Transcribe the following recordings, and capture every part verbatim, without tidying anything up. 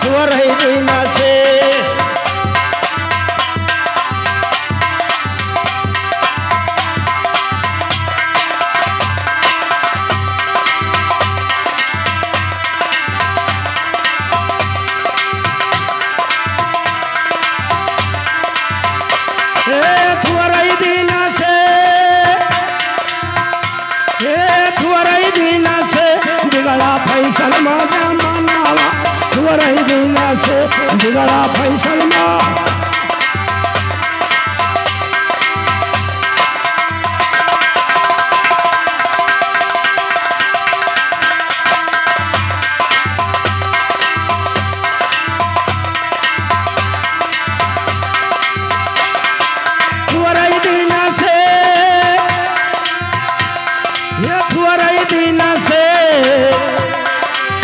तोरई दिना से। ए, थुअरई दिना से, ए, थुअरई दिना से, बिगड़ा फैशन मा जमानावा। थुअरई दिना से, बिगड़ा फैशन मा। थुअरई दिना से, ये थुअरई दिना से,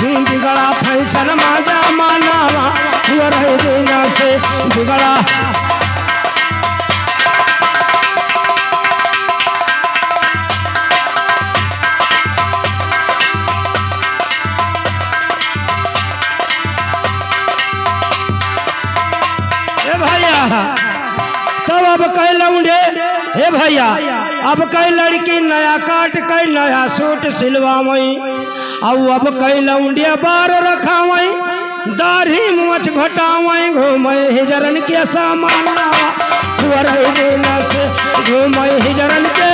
बिगड़ा फैशन मा जमानावा। थुअरई दिना से, बिगड़ा। ए भैया, तब अब कै लौंडे, ए भैया, अब कै लड़की नया काट कै नया सूट सिलवावई, अउ अब कै लौंडे बार रखावई, दाढ़ी मूछ घटावई, घूमई हिजरन के सामान, थुअरई दिना से घूमई हिजरन के।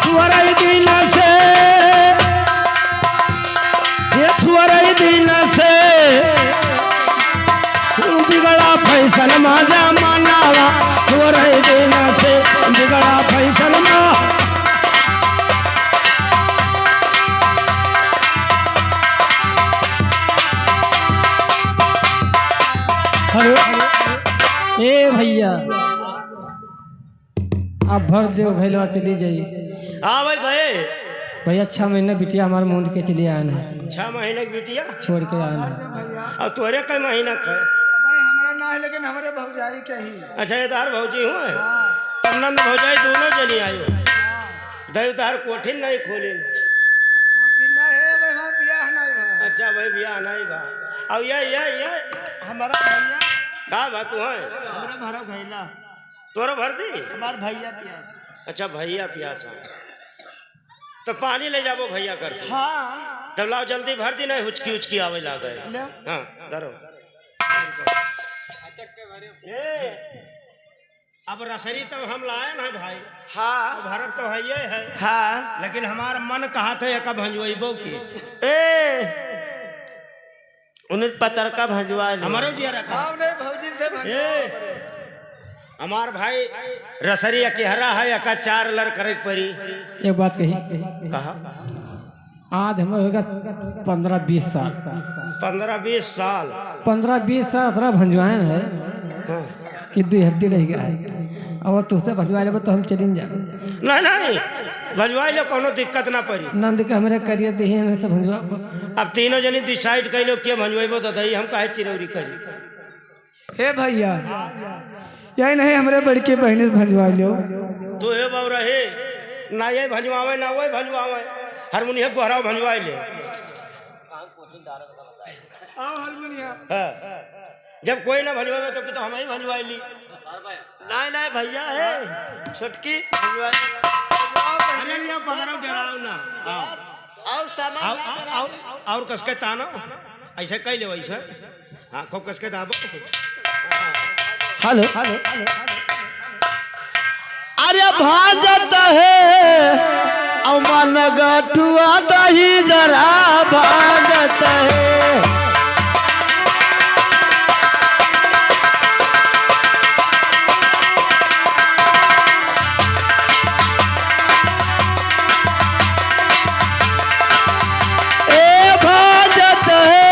थुअरई दिना से, ये थुअरई दिना से, बिगड़ा फैशन मा जमानावा। थुअरई दिना से, बिगड़ा फैशन मा। हेलो। ए भैया, आप भर देव भैलवा चली जाई। हाँ भाई, गए। भैया, छह महीना बिटिया हमार मूंद के चली आयन है। छह महीना की बिटिया? छोड़ के आयन है। अब तोहरे कई महीना का है? भाई, हमरा ना है, लेकिन हमरे भौजाई के ही। अच्छा, ये तोहार भौजी हुए? हाँ। तब नंद भौजाई दोनों जनी आयो। हाँ। दई तोहार कोठिन नहीं खोलिन। कोठिन ना है, भाई, हमार बियाह नहीं भा। अच्छा भाई, बियाह नहीं भा। अब ये, ये, ये। हमारा भैया। का बात है? हमरा भरा भैला। तोरा भर दी? हमार भैया पियास। अच्छा, भैया पियास है। तो पानी ले जाबो भैया कर। हाँ। तब लाओ जल्दी भर दी, नहीं हुचकी उचकी आवे लागे। ले। हाँ, धरो। ए, अब रसरी तो हम लाए ना भाई। हाँ। अब भरब तो है ये है। हाँ। लेकिन हमार मन कहा था एका भंजवइबो की। ए, उन्हें पतरका भंजवा ले। हमारो जिया रखा। हाँ, नहीं, भौजी से भंजवा ए, ले। हमार भाई रसरी अकेहरा है, एका चार लर करे के परी। एक बात कही। कहा? आज हमें होगा पन्द्रह बीस साल। पन्द्रह बीस साल? पन्द्रह बीस साल अतरा भंजवाएन है। हाँ। कि दुई हड्डी रह गया है। अब तुझसे भजवाइ लेबो तो हम चलिन जाबो। नहीं, नहीं, भजवाइ ले, कोनो दिक्कत ना पड़ी। नंद के हमरे करिए देही, हम से भंजवाबो। अब तीनों जनी decide कइ लो के भंजवाइबो तो दही, हम काहे चिरौरी करी। हे भैया, यही नहीं हमरे बड़की बहिनी से भंजवाइ लो। तू हे बाबू रहे, ना ये भंजवावे, ना वो भंजवावे, हारमोनिया गोहराव भंजवाइ ले। आओ हारमोनिया। हाँ। जब कोई ना भंजवावे तो कि तो हम ही भंजवाइ ली। नहीं, नहीं भैया, हे, छोटकी भंजवाइ ली। अरे लिया पकड़ो, डराओ ना। आओ। आओ सामान आओ, ना आओ, डराओ। आओ, और कसके तानो, ऐसे कइ ले वैसे। हाँ, खूब कसके दाबो। हेलो, हेलो, हेलो। अरे भाजत है, अमन गठुआ दही जरा भाजत है। ए भाजत है,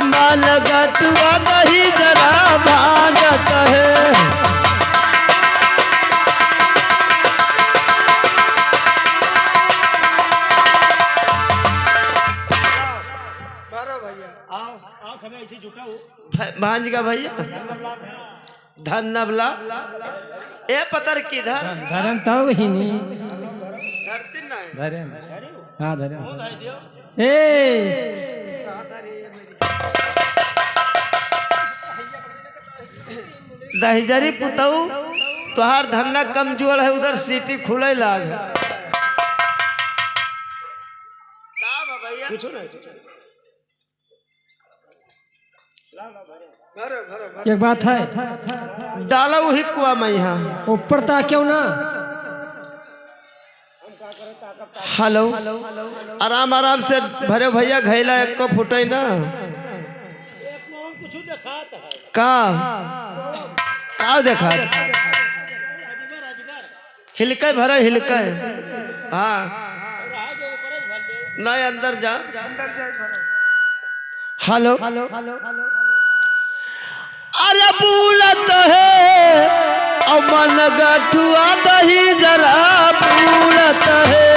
मालगतुआ दही जरा भाजत है। अरे भैया, आओ, आओ, सब ऐसे जुटा हो। भ-, भांज का भैया। धन नबला। ए पतर की धर। धरन तो ही नहीं। धरती नहीं। धरन। हाँ, धरन। ए। दहिजरी पुतऊ, तोहार धन्ना कमजोर है, उधर सीटी खुले लाग। का बा भैया? कुछ नहीं, कुछ नहीं। भरो, भरो, भरो। एक बात है। डाला वही कुआ में यहाँ। ऊपर ता क्यों ना? हेलो, आराम आराम से भरे भैया, घैला एको फुटे ना। का? का देखात? हिलके भरे, हिलके। हाँ। नहीं, अंदर जा। हेलो। अरे बूलत है, अमन गठुआ दही जरा बूलत है।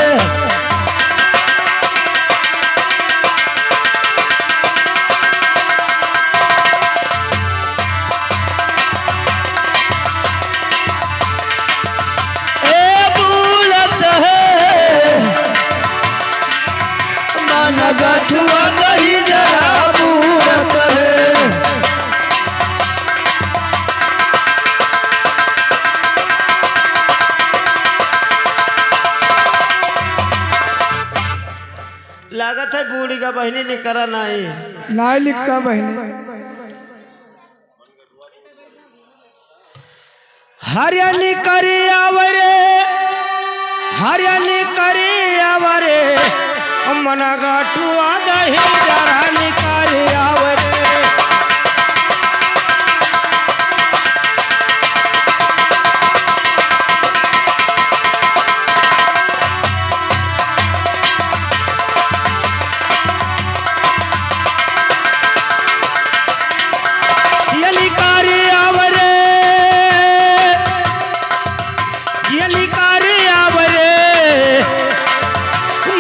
ए बूलत है, मन गठुआ दही जरा बूलत है। लागत है बूढ़ी का बहिनी निकरा नाई। नाई लिख सा बहिनी। हरियाली करी आवरे, हरियाली करी आवरे, मन गठुआ दही जरा निकारी आवरे। ये निकारी आवरे, ये निकारी आवरे,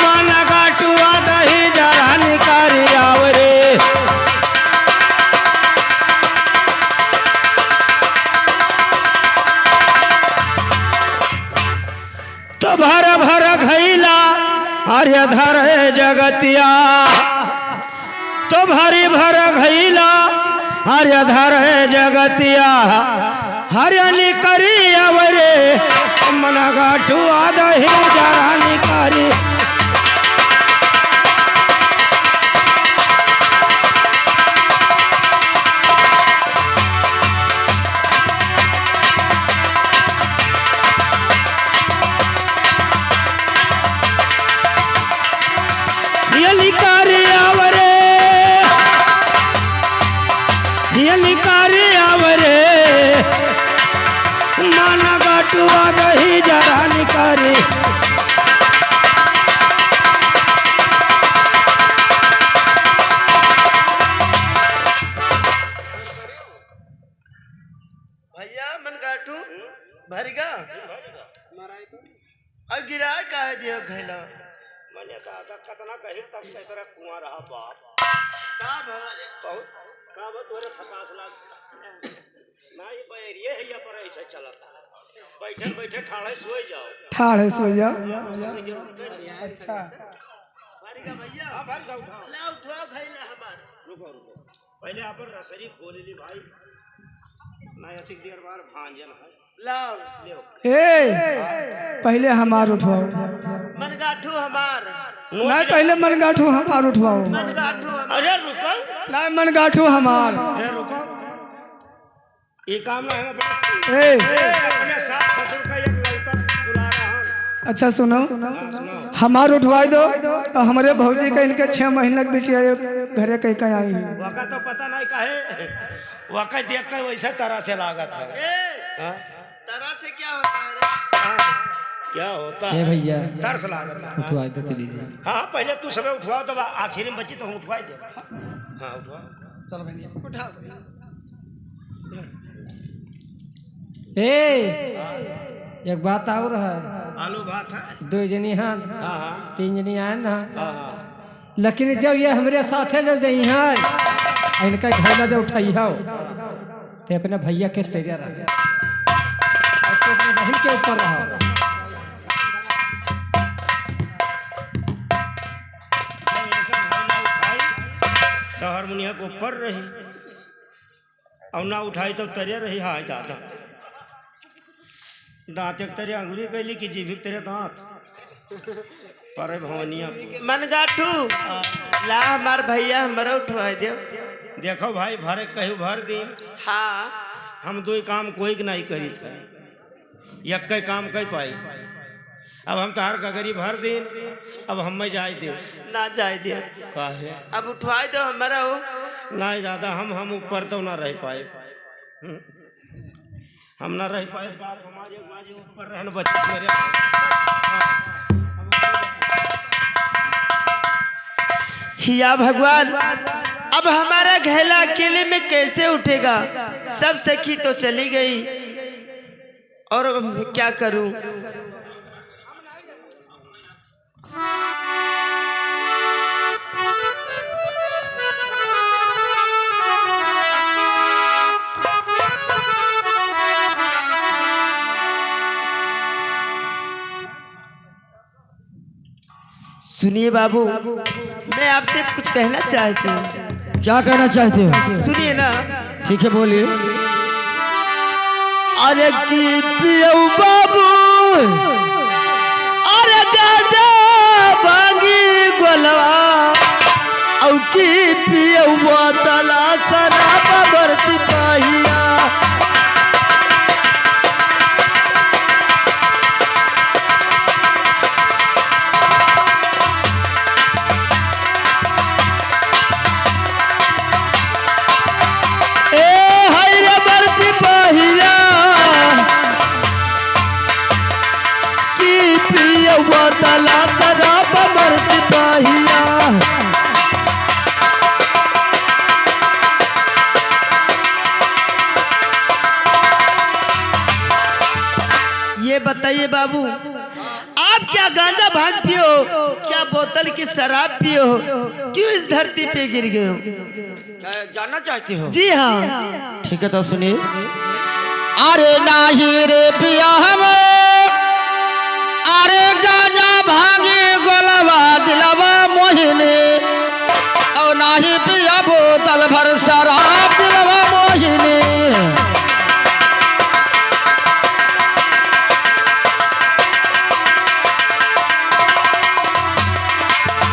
माना गाटुआ दही जरा निकारी आवरे। तो भर भर घैला अरे धरे जगतिया, तो भरी भर घैला अरे धरे जगतिया। हरियाली करी आवरे, मन गाठुआ दही जरा निकारी। ये निकारी आवरे, ये निकारी आवरे, माना गाटुआ दही जरा निकारी। भैया मन गाठू भरिगा। और गिराए काहे दियो घैला? मने का, का कतना गहिर तक से तेरा कुआं रहा बाप। का भवा रे? बहुत का बा तोरे खटास लाग। ना ये बैरिये है, या पर ऐसे चलता। बैठे बैठे ठाड़े सोए जाओ। ठाड़े सोए जाओ। अच्छा। भरिगा भैया। हाँ, भरिगा उठाओ। ला उठाओ घैला हमार। रुको, रुको। पहले आपन रसरी खोल ली भाई। ना अतिक देर बार भांजन है। लाओ। ले। ए, पहले हमार उठवाओ। मनगाठू हमार। नहीं, पहले मनगाठू हमार उठवाओ। मनगाठू हमार। अरे रुको। नहीं, मनगाठू हमार। ए, रुको। ये काम ना है, अपने ए। अपने सास ससुर का एक लौता दुलारा है। अच्छा सुनो, हाँ, सुनो। हमार उठवाई दो, और हमरे भौजी का इनके छह महीने के बिटिया एक घरे कह के आई है। वका तो पता नहीं काहे, वका देख के वैसे तरह से लागत है। ए, हाँ? तरह से क्या होता है रे? हाँ, क्या होता ए है? भैया, तरस लागत है। उठवाई दो, चली जाए। हाँ, पहले तू सबे उठवाओ, तब आखिरी में बची तो हम उठवाई दे। हाँ, उठवाओ। चलो भैया। उठाओ। ए, एक बात और है। आलू बात है। दो जनी हन, हाँ, हाँ। तीन जनी आए ना। हाँ, हाँ। लेकिन जब ये हमरे साथे जब जइहैं, इनका घैला जब उठइहौ, तो अपने भइया के तरे रहा, और तू अपने बहिन के ऊपर रहा। जब इनका घैला उठाई, तो हरमुनिया के ऊपर रही। और ना उठाई तो तरे रही, हाय दादा। दाँत एक तरे अंगुरी कैली कि जीभ एक तरे दाँत। पर भवनिया मन गाठू, ला हमार भइया हमरा उठवाइ देउ। देखो भाई, भरे कहू भर दी। हाँ। हम दुइ काम कोई के नाहीं करी थे। यक्के काम कइ पाई। अब हम तोहार गगरी भर दीन, अब हम्मे जाइ देउ। ना जाइ देउ। काहे? अब उठवाइ देउ हमरा हो। नाहीं दादा, हम, हम ऊपर तो ना रहि पाए। हम्म। हम ना रहि पाए, बाप हमारे, हमारे ऊपर रहन बच्चे मेरे। हाँ। हिया भगवान, अब हमारा घैला अकेले में कैसे उठेगा? सब सखी तो चली गई। और अब मैं क्या करूं? सुनिए बाबू, मैं आपसे कुछ कहना चाहती हूँ। क्या कहना चाहते हो? सुनिए ना। ठीक है, बोलिए। अरे की पियऊ बाबू, अरे गाजा भांगी गोलवा, औ की पियऊ बोतला शराब बरती पहिया। ए हाय रे बरसी पहिया, की पियवा तला शराब बरसी पहिया। ये बताइए बाबू, आप क्या गांजा भांग पियो, क्या बोतल की शराब पियो, क्यों इस धरती पे गिर गए हो? क्या जानना चाहते हो? जी हाँ। ठीक है, तो सुनिए। अरे नाही रे पिया हम, अरे गांजा भांगी गोलवा दिलवा मोहिनी, और नाही पिया बोतल भर शराब दिलवा मोहिनी।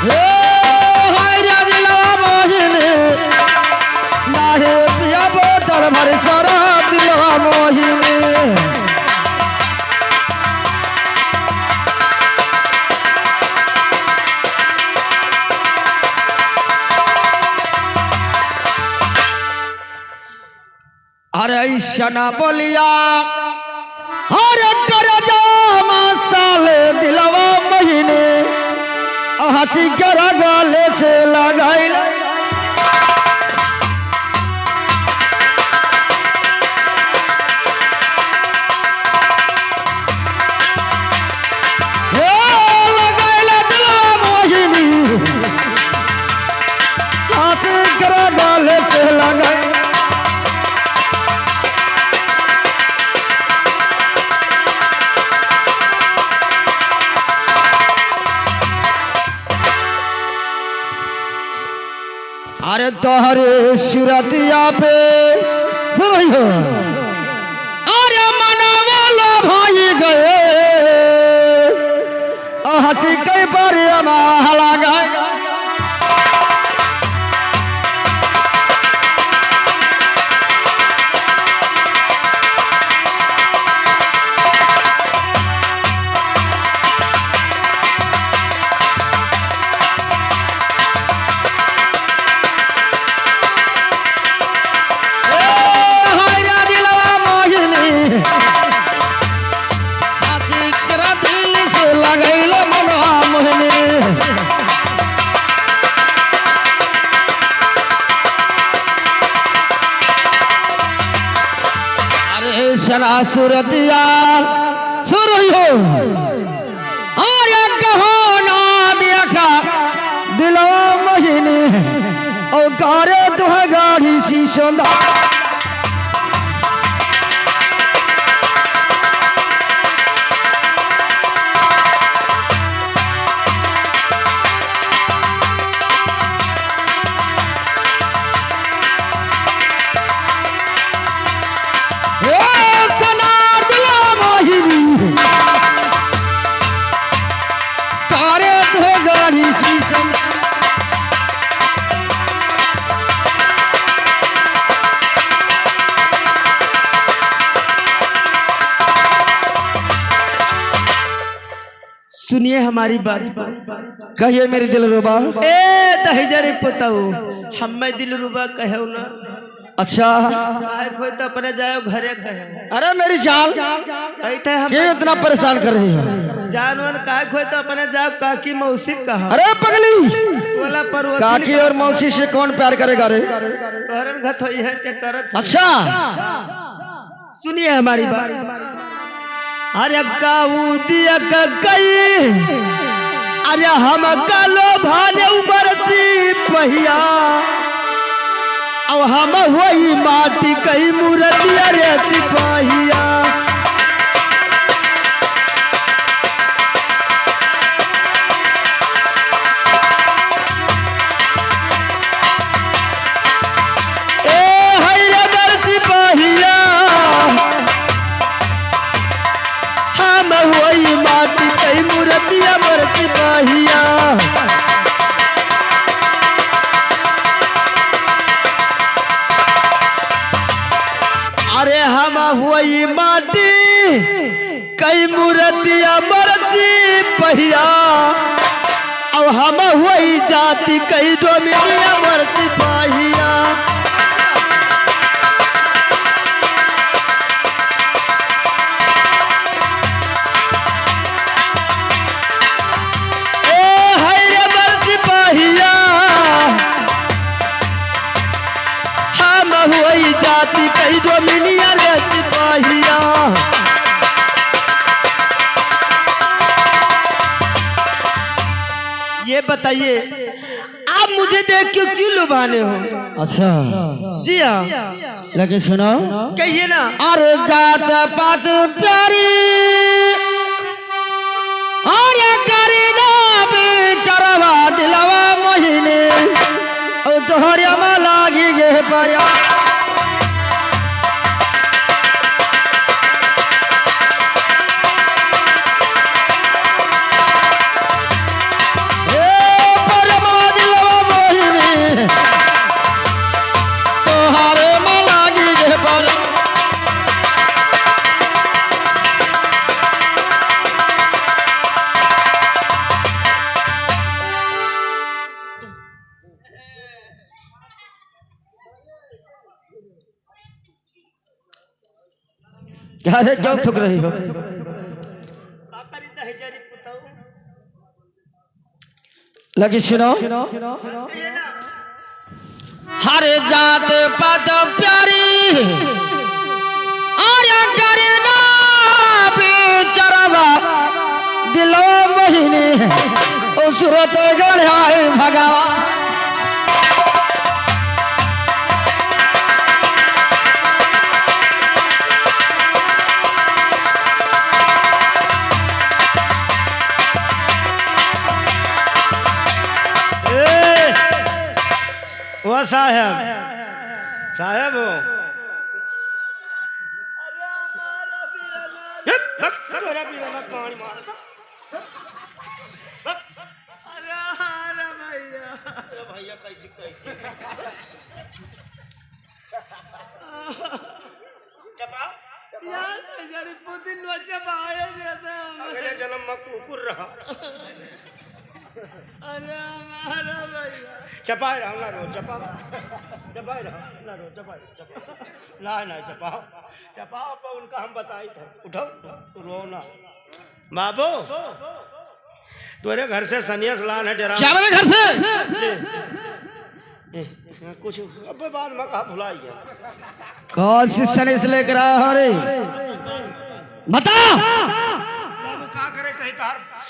हे हाय रे दिलवा मोहिनी, नाहीं पिया बोतल भर शराब दिलवा मोहिनी। अरे ऐसना बोलिया, अरे करजा मसाले दिलवा मोहिनी, हंसी कर गले से लगाइल। हे लगाइल दिलवा मोहिनी, हंसी कर गले से लगाइल। अरे तोहरे सुरतिया पे सुन रही हो, अरे मनवा लो भाई गए, हंसी कई बार अमाहला गए। ए, हाय रे दिलवा मोहिनी, आशिक रे दिल से लगैले मनवा मोहिनी। अरे सना सुरतिया सुर हो। अरे कहो ना देखा दिलवा मोहिनी, ओ गारे तुह गाड़ी सी सोंदा। ए सना दिलवा मोहिनी, तारे तो गाड़ी शीशम। सुनिए हमारी बात को। कहिए मेरी दिलरुबा। ए दहिजरी पुतऊ, हम्मे दिलरुबा कहेउ ना। अच्छा। काहे खोई तो अपने जाओ घरे कहे। अरे मेरी जान, ऐते हम क्यों इतना परेशान कर रही हो? जान वन काहे खोई तो अपने जाओ काकी मौसी कहा। अरे पगली, बोला पर वो काकी और मौसी से कौन प्यार करेगा रे? तोहरन घत होई है ते करत। अच्छा। सुनिए हमारी बात। अरे काऊ दिया क कई, अरे हम कालो भाले उबर सिपहिया, अब हम वही माटी कई मूर्तिया रे सिपहिया। ए हाय रे मोर सिपहिया, हम वही माटी कई मूर्तिया मोर सिपहिया। अरे हम वही माटी कई मूर्तिया मोर सिपहिया, अब हम वही जाति कई डोमिनिया मोर सिपहिया। ए हाय रे मोर सिपहिया, हम वही जाति कई डोमिनिया रे सिपहिया। ये बताइए, आप मुझे देख के क्यों लुभाने हो? अच्छा। जी हाँ। लेकिन सुनो। कहिए ना। अरे जात पात प्यारी, अरे करी ना बिचरवा दिलवा मोहिनी, ओ तोहरे मा लागी गे परवा। ए परवा दिलवा मोहिनी, तोहरे मा लागी गे परवा। अरे क्यों थूक रही हो? लगी सुनो। हर जात पात प्यारी, अरे करना बिचरवा दिलवा मोहिनी, ओ सूरत गढ़ाई भगवा। ए, ओ साहेब, साहेब हो। ए, बक, तोरा बिना ना पानी मारता। बक। अरे, अरे भैया। अरे भैया, कैसी, कैसी? चपा, चपा। यार, तो जरी पुतिन वा चपाए रहता है। अगले जन्म में कुकुर रहा। अरे, अरे भैया। चपाए रहा, ना रो, चपा। चपाए रहा, ना रो, चपाए, चपा। ना, ना, चपाओ। चपाओ, पर उनका हम बताई थे। उठो, उठो, रो ना। बाबू, तोरे घर से सनियस लान है डेरा। क्या मेरे घर से? जी। ए, कुछ अब बाद में कहा भुलाई गया। कौन सी सनियस लेकर आया हो रे? बता। बाबू का करे कहीं तार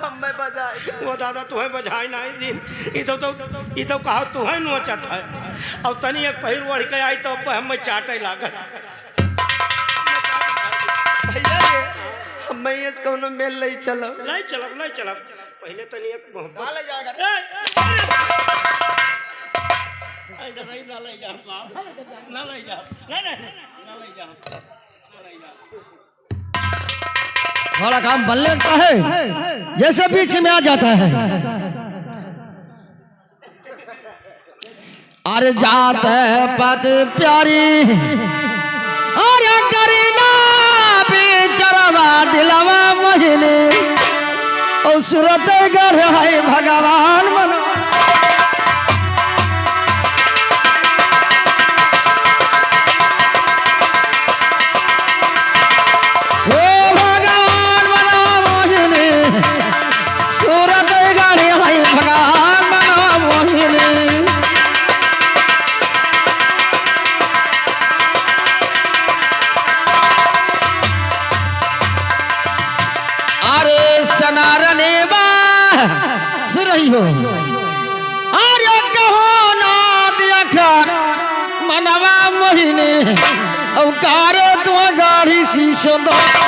अब हमें बजाए। वो दादा, तुहैं बजाए नाहीं दीन। ई तो, तो, ई तो कहा तुहैं नोचत है। अब तनी एक पहिर ओढ़ के आई तो अब हमें चाटे लागत। भैया रे, हमें ये कौनो मेल लइ चलब। लइ चलब, लइ चलब। पहिले तनी एक मोहब्बत। ना लइ जाएगा। ए! ए, डराई ना लइ जा, बाप। ना लइ जा। नहीं, नहीं, ना लइ जा। बड़ा काम बन लेता है, जैसे बीच में आ जाता है। अरे जात पत प्यारी, अरे करीना बिचरवा दिलवा मोहिनी, ओ सूरत गढ़ है भगवान मन। हे भगवान मना मोहिनी, सूरत गढ़ है भगवान मना मोहिनी। अरे सनारने बा सुरही हो। अरे कहो ना दिया खा मनवा मोहिनी, औ कारे तू गाढ़ी सी सुंदर।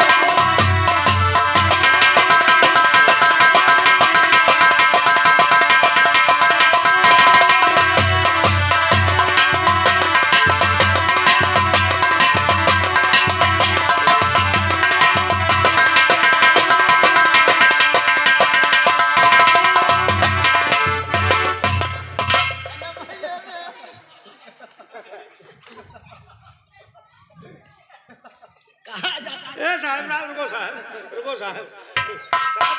ए साहब, ना, रुको साहब, रुको साहब। साहब,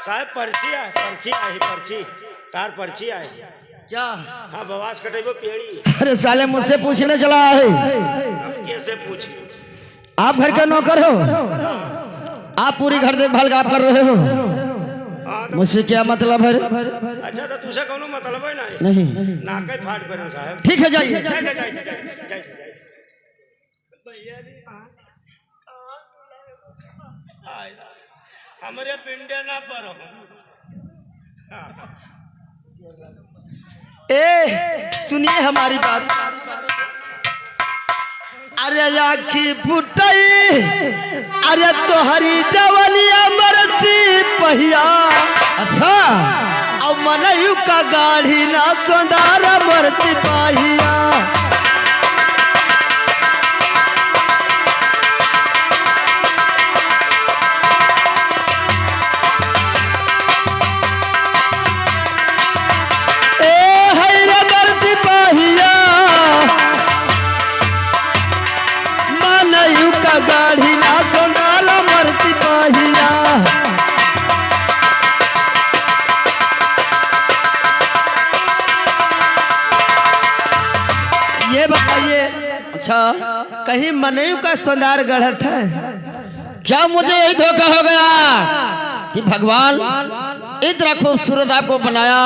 साहब, पर्ची आए, पर्ची आए, पर्ची, तार पर्ची आए। क्या? हाँ, बवास कटेबो पेड़ी। अरे साले, मुझसे पूछने चला है। अब कैसे पूछी? आप घर के नौकर हो, आप पूरी घर देखभाल का आप कर रहे हो, हाँ, तो मुझसे क्या मतलब है रे? अच्छा, तो तुझसे कौनो मतलब है नहीं? नहीं। ना के फाट करो साहब। ठीक है, जाइए। जाइए, जाइए, जाइए, जाइए, जाइए। भैया जी, हाँ। आय, हमरे पिंडे ना पड़ो। ए, सुनिए हमारी बात। अरे आखी फुटई, अरे तोहरी जवनिया मरसी पहिया। अच्छा। अब मनयू का गाढ़ी ना सोंदार मरसी पहिया। ए है रे मोर सिपाहिया, मनयू का गाढ़ी ना सोंदार मोर सिपाहिया। ये बताइए, अच्छा, कहीं मनयू का सोंदार गढ़त है? क्या मुझे यही धोखा हो गया कि भगवान इतना खूबसूरत आपको बनाया,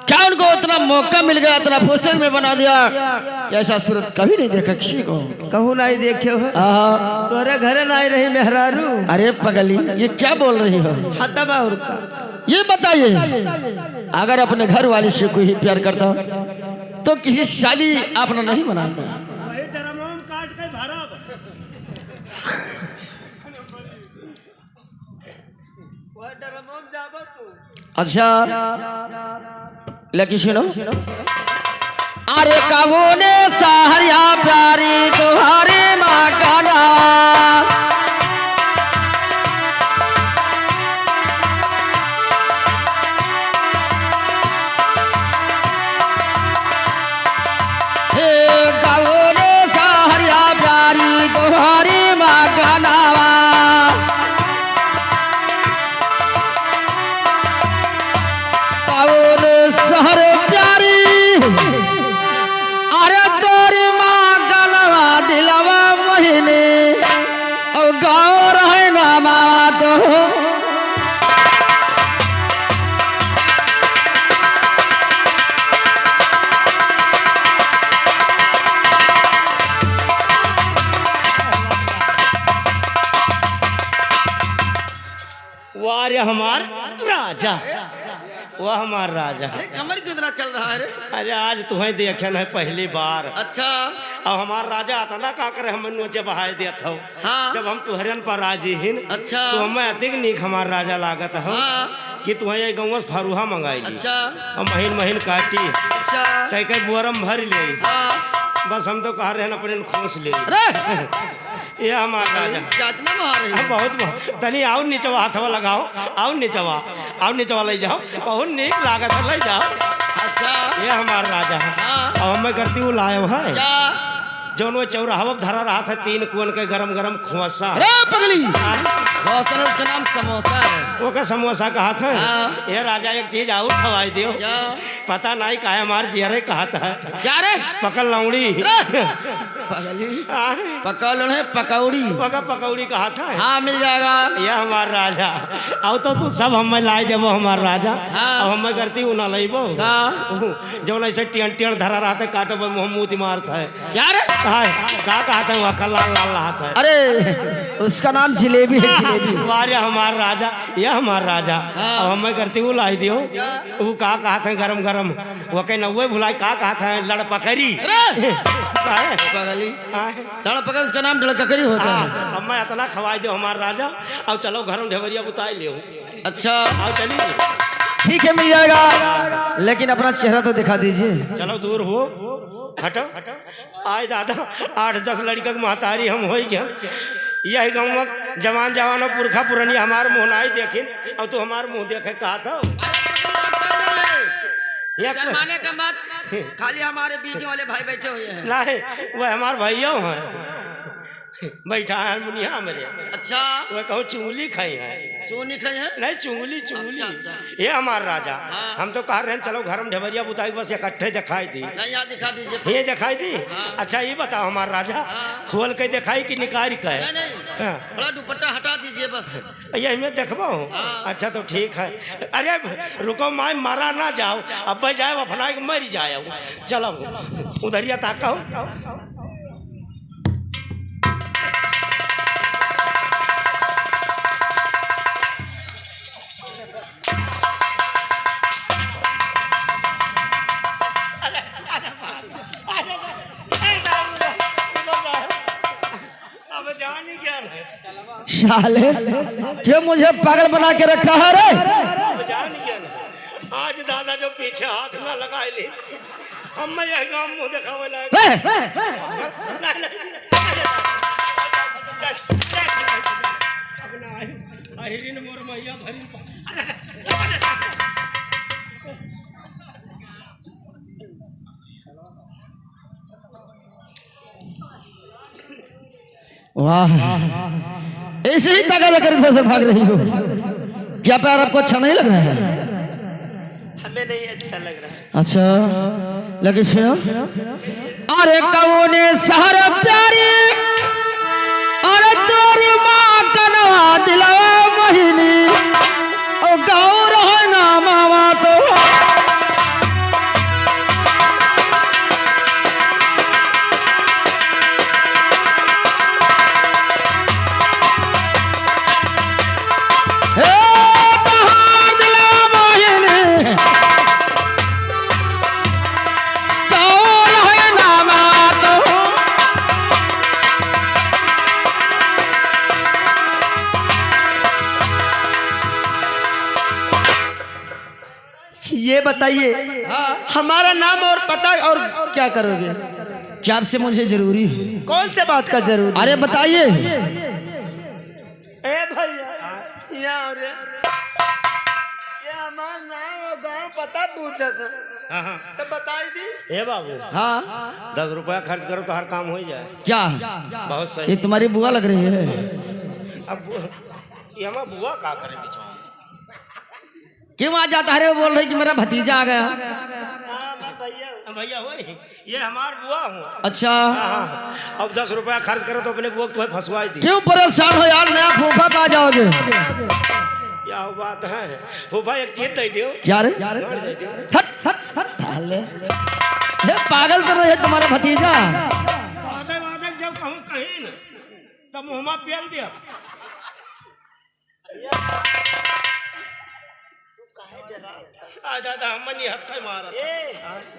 क्या उनको इतना मौका मिल गया, इतना फुर्सत में बना दिया कि ऐसा सूरत कभी नहीं देखा किसी को। कहूँ नहीं देखे हो? हाँ। तोरे घरे नहीं रही मेहरारू। अरे पगली, ये क्या बोल रही हो? खत्म है और का। ये बताइए, अगर अपने घर वाली से कोई प्यार करता तो किसी शादी आपने नहीं मनाता। वही ड्रमों में काट के भरब। वह ड्रमों में जाबो तू। अच्छा, लेकिन सुनो, अरे कौने सहरिया प्यारी तोहरी मगनवा। हे कौने सहरिया प्यारी तोहरी मगनवा। कौन सहर प्यारी, अरे तोरी मगनवा दिलवा मोहिनी, और गौर है ना मावा तो। वाह रे हमार राजा, वाह हमार राजा। अरे, कमर क्यों इतना चल रहा है रे? अरे, आज तुहैं देखेन है पहली बार। अच्छा। अब हमार राजा अतना का करे, हम नोचे बहाय देत हो। हाँ। जब हम तुहरेन पर राजी हिन, अच्छा। तो हमें अधिक नीक हमार राजा लागत हो। हाँ। कि तुहैं ये गौवा से फरुहा मंगाई ली। अच्छा। और महीन महीन काटी। अच्छा। कई कई बोरम भर ले। हाँ। बस हम तो कहा रहेन अपने खोस ले। अरे! ये हमार राजा। क्या इतना मार रही हम है? बहुत मार-, तनी और नीचवा हाथवा लगाओ, और नीचवा, और नीचवा ले जाओ, बहुत नीक लागत है, ले जाओ। अच्छा। ये हमार राजा है। हाँ। अब हमें करती वो लायो है। क्या? जौन वो चौराहवा पे धरा रहत है तीन कुअन के गरम गरम खोसा। अरे पगली! हाँ। खोसा नहीं, उसका नाम समोसा है। ओका समोसा कहत है। हाँ। ये राजा एक चीज और खवाई दियो। क्या? पता नहीं काहे हमार जियरे कहत है। क्या रे? पकल लौड़ी। अरे! पगली। आय। पकल है पकौड़ी। पका पकौड़ी कहत है। हाँ, मिल जाएगा। ये हमार राजा। अब तो तू सब हमें लाए देबो हमार राजा। हाँ। अब हमें करती हूँ ना लइबो। का? जौन ऐसे टियन टियन धरा रहत है, काटो बस मुँह मूत मारत है। क्या रे? आय, का कहत है वह लाल लाल रहत है? अरे, उसका नाम जिलेबी है, जिलेबी। वाह रे हमार राजा, ये हमार राजा। हाँ। अब हमें करती हूँ लाई दियो। वो का कहत है गरम गरम? वो कहीं नौवे भुलाई का कहत है, लड़पकरी। अरे! का है? पगली। हाँ। लड़पकड़, उसका नाम लड़पकरी होता है। हाँ, अब मैं इतना खवाई दो हमार राजा, अब चलो घर में ढेबरिया बुताई लियो। अच्छा। आओ चलिए। ठीक है, मिल जाएगा, लेकिन अपना चेहरा तो दिखा दीजिए। चलो दूर हो, हटो। आय दादा, आठ दस लड़का के महतारी हम होई गया। यही गाँव में जवान जवान और पुरखा पुरनिया हमार मुँह नाई देखिन, और तू हमार मुँह देखे कहत हो। अरे, पगला, पगला, ये कोई शर्माने का मत, खाली हमारे बीच वाले भाई बैठे हुए हैं। नहीं, वो हमार भइयो हैं, बैठा है मुनिया मेरे। अच्छा। वो कहूँ चुंगली खाई है। चुंगली खाई है? नहीं, चुंगली, चुंगली। अच्छा, अच्छा। ये हमार राजा, हाँ। हम तो कह रहे हैं, चलो घर में ढेबरिया बुताई, बस इकट्ठे दिखाई दी। नहीं, यहाँ दिखा दीजिए। ये दिखाई दी? हाँ। अच्छा, ये बताओ हमार राजा, हाँ। खोल के दिखाई कि निकाल के? नहीं, नहीं। हाँ। थोड़ा दुपट्टा हटा दीजिए बस। ये हमें देखबो? हाँ। अच्छा, तो ठीक है। अरे, रुको, माय, मरा ना जाओ, अब जाए, अपना के मर जाए। चलो, उधरिया ताको। अब जान ही गया है। साले, क्यों मुझे पागल बना के रखा है रे? अब जान ही गया है। आज दादा जो पीछे हाथ ना लगाए ले, हम मैं यह गाँव मुँह दिखावे लायक। ए! नहीं, नहीं। अब ना आई। अहिरिन मोर मैया भरी। वाह, ऐसे ही ताका लेकर इधर से भाग रही हो। क्या प्यार आपको अच्छा नहीं लग रहा है? हमें नहीं अच्छा लग रहा है। अच्छा, लगे सुनो। अरे कौने सहर प्यारी, अरे तोरी माँ कनवा दिलवा मोहिनी, ओ गौर है ना मावा तो। हे बहार दिलवा मोहिनी, गौर है ना मावा तो। ये बताइए, हाँ। हमारा नाम और पता और क्या करोगे? क्या आपसे मुझे जरूरी है? कौन से बात का जरूरी? अरे बताइए। ए भैया, यहाँ रे। ये हमार नाम और गांव पता पूछत है। हाँ, हाँ। तो बताई दी। ए बाबू। हाँ। दस रुपया खर्च करो तो हर काम हो जाए। क्या? बहुत सही। ये तुम्हारी बुआ लग रही है। अब बु-, ये हमार बुआ का करे बिचारी? क्यों आ जाता है रे? वो बोल रही कि मेरा भतीजा आ गया। हाँ, मैं भैया हूँ। हाँ, भैया हो, ये हमार बुआ हूँ। अच्छा। हाँ, हाँ। अब दस रुपया खर्च करो तो अपने बुआ को तुम्हें फंसवाई दी। क्यों परेशान हो यार, नया फूफा पा जाओगे। क्या बात है, फूफा एक चीज दे दो। क्या रे? गाड़ दे दो। हट, हट, हट, साले। ये पागल तो नहीं है तुम्हारा भतीजा? वादे, वादे जब कहूँ कहीं न, तब मुँहमा पेल दिया। आ दादा, हम नहीं हत्थे मारत। ए,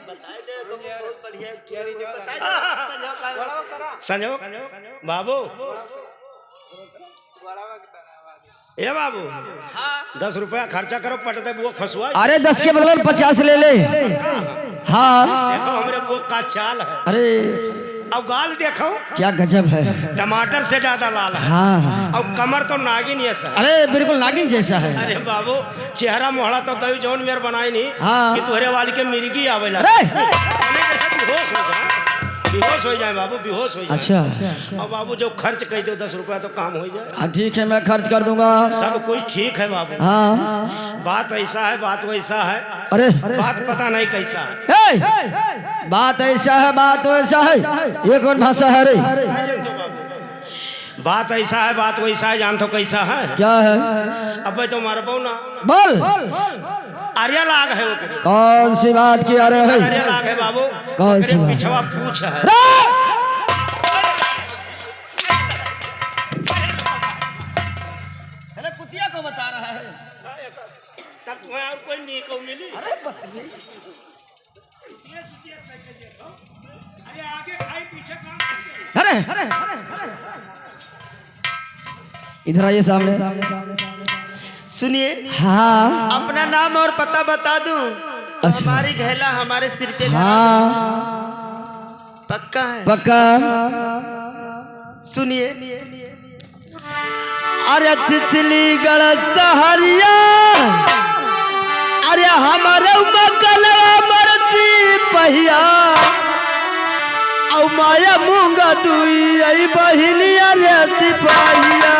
बताई दे, तुम बहुत बढ़िया, बताई दे, संजो का। संजो, बाबू, ए बाबू, हाँ। दस रुपया खर्चा करो, पट दे बुआ फंसवा। अरे, दस के बदले में पचास ले ले। हाँ। देखो, हमरे बुआ का चाल है। अरे। अब गाल देखो। क्या गजब है। टमाटर से ज्यादा लाल है। हाँ। और कमर तो नागिन जैसा है। अरे, बिल्कुल नागिन जैसा है। अरे बाबू, चेहरा मोहड़ा तो दई जौन मेर बनाई नहीं हाँ। कि तोहरे वाली के मिर्गी आवेला। अरे! अपने जैसे बेहोश हो जाए, बेहोश हो जाए बाबू, बेहोश हो जाए। अच्छा। और बाबू, जो खर्च कह दो दस रुपया तो काम हो जाए। हाँ, ठीक है, मैं खर्च कर दूंगा। सब कुछ ठीक है बाबू। हाँ। बात ऐसा है, बात वैसा है। अरे। बात पता नहीं कैसा है। ए! बात ऐसा है, बात वैसा है। ये कौन भाषा है रे? बात ऐसा है, बात वैसा है, जान तो कैसा है? क्या है? अबे तो मारबो ना। बोल। आर्या लाग है ओकरे। कौन सी बात की आर्या है? आर्या लाग है बाबू। कौन सी ओकरे बात? पिछवा पूछ है। रे! अरे कुतिया को बता रहा है। तब तुम्हें और कोई नहीं को मिली? अरे बता। अरे, इधर आइए सामने। सुनिए, हाँ। अपना नाम और पता बता दूं, तो अच्छा। हमारी घैला हमारे सिर पे लगा दो। हाँ। पक्का है? पक्का। सुनिए, अरे छिछलीगढ़ सहरिया, अरे हमरे मकलवा मरसी पहिया, औ माया मूंगा दुई आई बहिनी, अरे सिपहिया।